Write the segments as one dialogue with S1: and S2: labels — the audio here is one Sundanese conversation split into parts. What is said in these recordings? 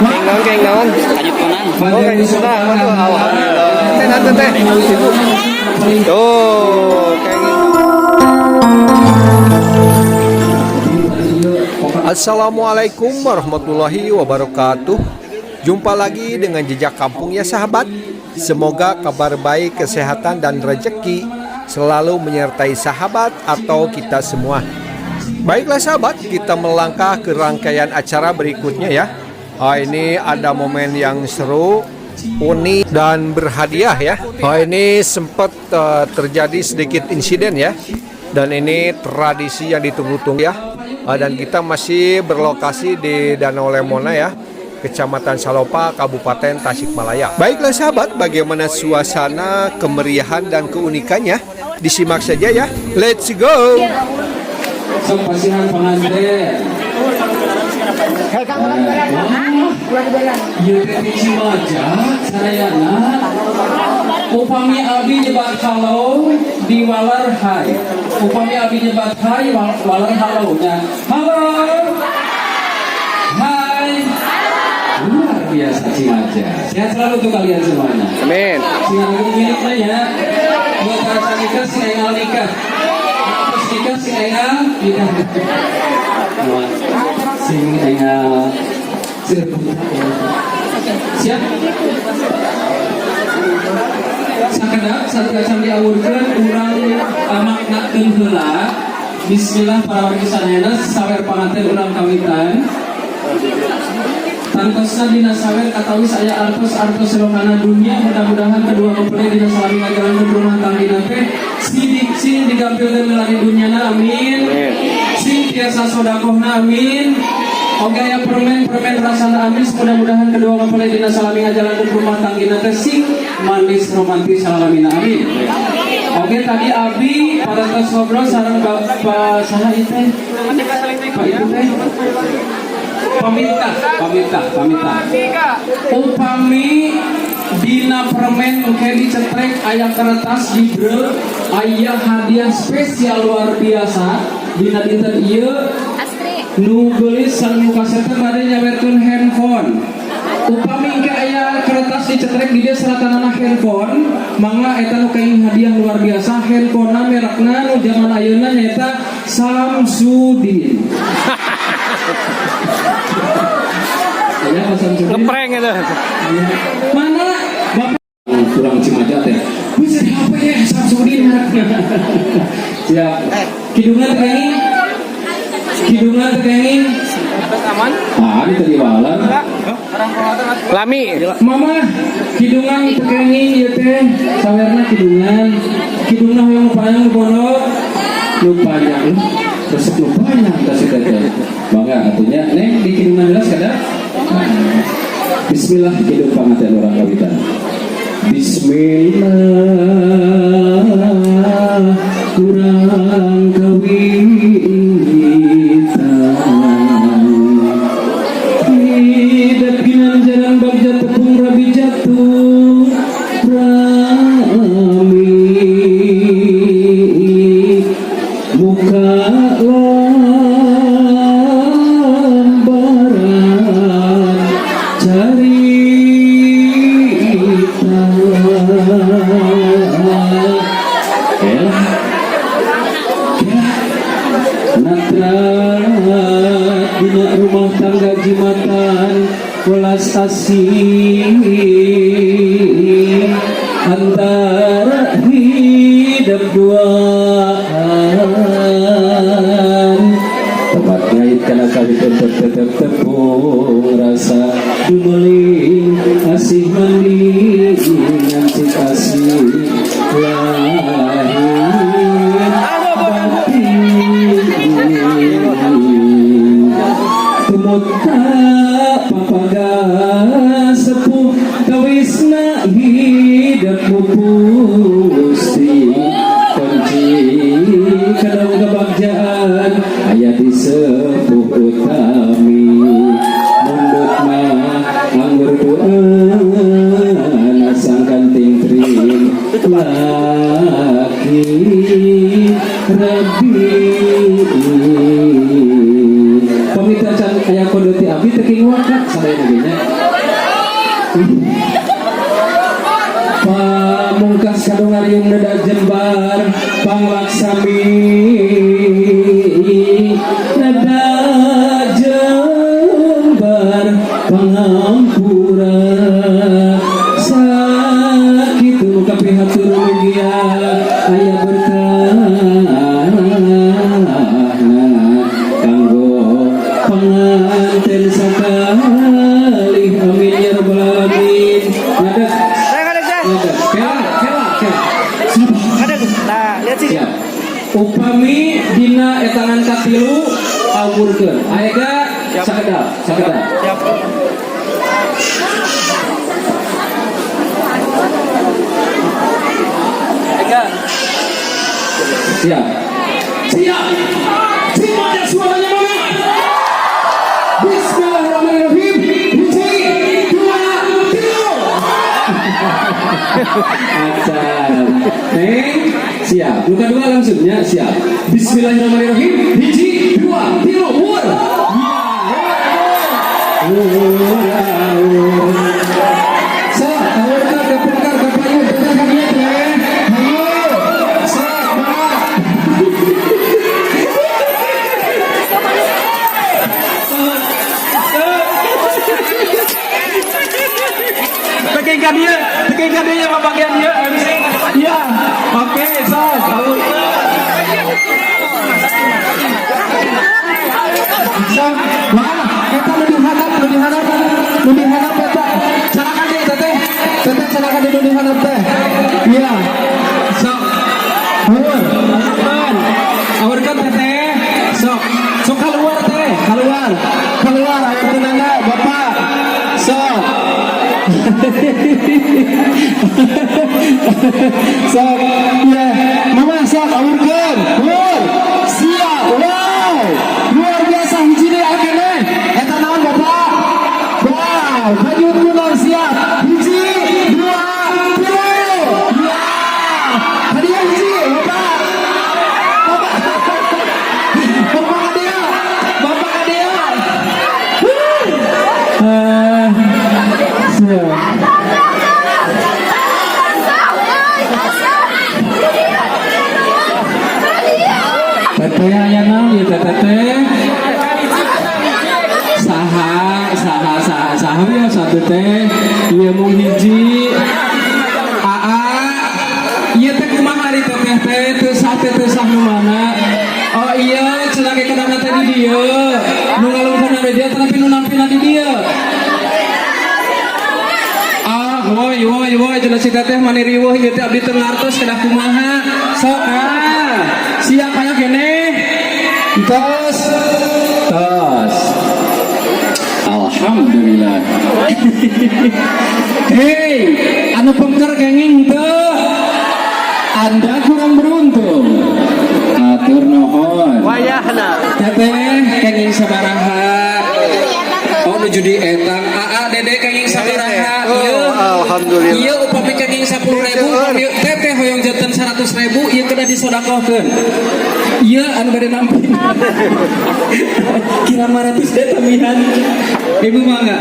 S1: Keng naon, keng naon?
S2: Lanjut konang.
S1: Oh, keng konang. Waduh, alhamdulillah. Teh nanti teh. Tuh, keng. Assalamualaikum warahmatullahi wabarakatuh. Jumpa lagi dengan Jejak Kampung ya, sahabat. Semoga kabar baik, kesehatan, dan rejeki selalu menyertai sahabat atau kita semua. Baiklah sahabat, kita melangkah ke rangkaian acara berikutnya ya. Oh, ini ada momen yang seru, unik, dan berhadiah ya. Oh, ini sempat terjadi sedikit insiden ya. Dan ini tradisi yang ditunggu-tunggu ya. Dan kita masih berlokasi di Danau Lemona ya, Kecamatan Salopa, Kabupaten Tasikmalaya. Baiklah sahabat, bagaimana suasana, kemeriahan, dan keunikannya? Disimak saja ya. Let's go!
S3: Sok pasihan pengantin. Ieu teh di Cimaja sadayana. Upami abi nyebat halo diwaler hai. Upami abi nyebat hai waler halo nya. Halo. Hai. Luar biasa Cimaja. Sehat selalu untuk kalian semuanya.
S1: Amin.
S3: Sing agung miliknya ya. Buat para nikah sing enggal nikah. Terus nikah sing enggal nikah. Sing enggal siap. Sakedap sateuacan diawurkeun urang maknakeun heula. Bismillah, para wargi sadayana, sawer panganten urang kawitan. Tangtosna dina sawer katawis aya artos-artos rokana dunia. Mudah-mudahan kedua mempelai dina salami ngajalankeun rumah tanggina teh sidik sing digampilkeun milari dunyana, amin. Sing tiasa sodakohna, amin. Oke aya permen-permen rasana amis, mudah-mudahan kedua mempelai dina salami ngajalankeun rumah tanggina teh sing manis romantis salamina, amin. Oke, tadi Abi pada tos ngobrol sareng Bapak saha ieu teh? Pak itu teh? Paminta, paminta, paminta. Upami dina permen engke dicetrek aya kertas dibre aya hadiah spesial luar biasa dina dinten ieu. Nu geulis sareng nu kasep teh bade nyawerkeun handphone. Upami engke aya kertas dicetrek di dieu seratanana handphone, mangga eta nu kenging hadiah luar biasa, handphonena merekna nu zaman ayeuna nyaeta Samsudin. Ya, Pak Samsudin.
S1: Ngeprank itu.
S3: Mana Bapak kurang Cimaja teh? Wih, HP ya Samsudin merekna. Siap. Kidungan teh kenging. Kidungan teh kenging.
S1: Aman?
S3: Ah, ini tadi walar.
S1: Lami.
S3: Mama, kidungan teu kenging ieu teh, sawerna kidungan. Kidungna hoyong panjang nu pondok. Nu panjang. Resep nu panjang tah si teh. Mangga atunya, Neng, di kidungan jelas kada? Bismillah, kidung panganten urang kawitan. Bismillah kurang kawitan. Hidup ginanjaran bagja tepung rabi jatuh rami muka lambaran carita. Elah, natrat dina rumah tangga jimatan welas asih antara hidup duaan tempat ngait kana kawit tetep tetep tepung rasa dumeling asih mandi ngancik asih lahir batin tumut ka papaga sepuh kawisna hidup pusti kunci kadang kebagjaan aya di sepuh utami mundut mah anggur duaan sangkan tingtring laki rabi. Pamita can aya kode ti abi teu kenging wakat sadayana ge nya. awurkeun. Aega sakedap, sakedap.
S2: Siap. Eka.
S3: Siap. Siap. Simak suaranya mana? Bismillahirrahmanirrahim. Hiji, dua, tiga. Acan. Neng, siap. Nu kadua langsungnya siap. Bismillahirrahmanirrahim. Hiji, dua, tilu, wur. Wur, wur. Sok, awurkeun ka pengker ka payun, teteh ka dieu teh. Hayu. Sok, mangga. Teking ka dieu, teking ka dieu bagian dieu MC. Iya. Oke, sok, awurkeun. Sok, wah, eta nu dihandap, nu dihandap, nu dihandap eta. Canakan deui teteh. Teteh canakan deui nu dihandap teh. Iya. Sok. Awur, awurkeun. Awurkeun teteh. Sok, sok keluar teh, keluar. Keluar aya tunana Bapak. Sok. Sok, ya, Mama sok awurkeun. Wur. Siap. Wow. Luar biasa hiji deui aya keneh. Eta naon Bapak? Wow, kanyut kunang siap. Hiji, dua, tilu. Ya. Hadiah hiji, Bapak. Bapak. Bapak hadiah. Bapak hadiah. Siap. Teteh aya naon ieu teh teteh? Saha, saha, saha, saha ya satu teh. Ieu mung hiji. Aa, ieu teh kumaha ari teteh teh teu sah teh teu sah nu mana? Oh iya, cenah ge kedana teh di dieu. Nu ngalungkeunna di dieu tapi nu nampina di dieu. Ah, woi woi woi cenah si teteh mani riweuh ieu teh abdi teu ngartos kedah kumaha. Sok ah, siap aya keneh. Tos. Tos. Alhamdulillah. Hei, anu pengker kenging teu. Anda kurang beruntung. Atur nuhun.
S1: Wayahna.
S3: Teteh kenging sabaraha? Oh nuju di etang. Aa dede kenging sabaraha?
S1: Oh,
S3: Ieu.
S1: alhamdulillah.
S3: Ieu upami kenging 10.000, upami teteh hoyong janten 100.000, ieu kedah disodakohkeun. Ieu anu bade nampi. Kira 500 deh tambihan. Ibu mangga.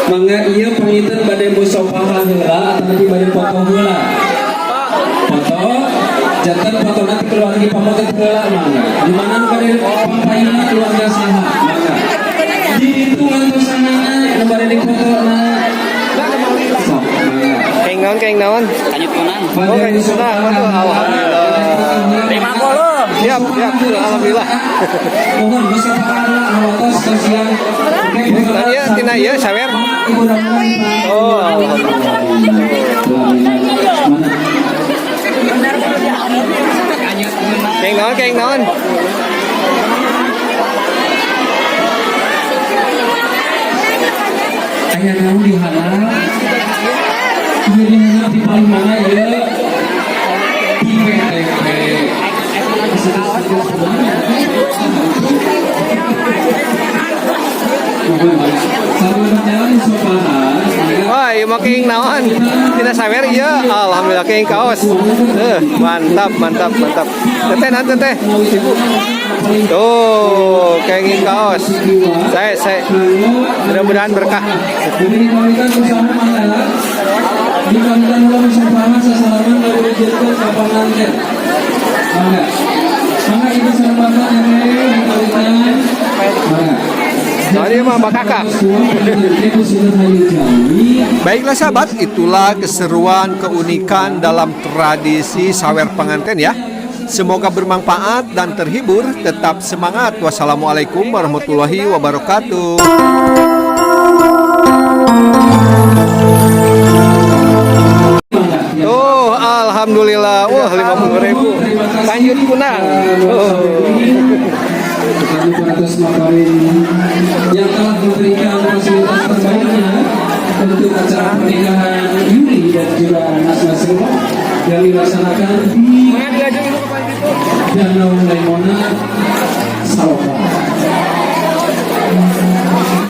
S3: Mangga ieu panginten bade musofaha heula atau nanti bade foto heula. Foto janten foto nanti keluarga pamoget heula mangga. Di mana nu bade pampayuna keluarga saha mangga. Di ditu ngantosanana nu bade dipotona. Sok mangga.
S1: Keng naon, keng naon?
S2: Kanyut kunang.
S1: Oh, kanyut kunang. Waduh, alhamdulillah.
S2: 50.
S1: Siap, siap. Alhamdulillah.
S3: Mohon musofaha heula awatos tos yang
S1: Tadi ya, tina ieu sawer. Oh, alhamdulillah. Keng naon, keng naon?
S3: Aya naon di handap? Ieu di handap di paling mana ieu? Di PTP. Sambil berjalan musofaha.
S1: Wah, ieu mah keng naon? Tina sawer ieu. Alhamdulillah keng kaos. Mantap, mantap, mantap. Teteh nanti teteh. Ibu. Tuh, kenging kaos. Saya mudah-mudahan berkah.
S3: Jadi dikawitan usaha mangga. Dikawitan ulah musofaha sasalaman dari dijeurkeun ka panganten. Mangga. Mangga ibu sareng bapak teteh dikawitan. Mangga.
S1: Nah, ini mah Mbak Kakak. Baiklah sahabat, itulah keseruan keunikan dalam tradisi sawer pengantin ya. Semoga bermanfaat dan terhibur. Tetap semangat. Wassalamualaikum warahmatullahi wabarakatuh. Oh, alhamdulillah. Wah, 50.000. Lanjut kunang. Oh.
S3: Kami parantos maparin yang telah memberikan fasilitas terbaiknya untuk acara pernikahan Yuli dan juga Mas Nasrullah yang dilaksanakan di Danau Lemona.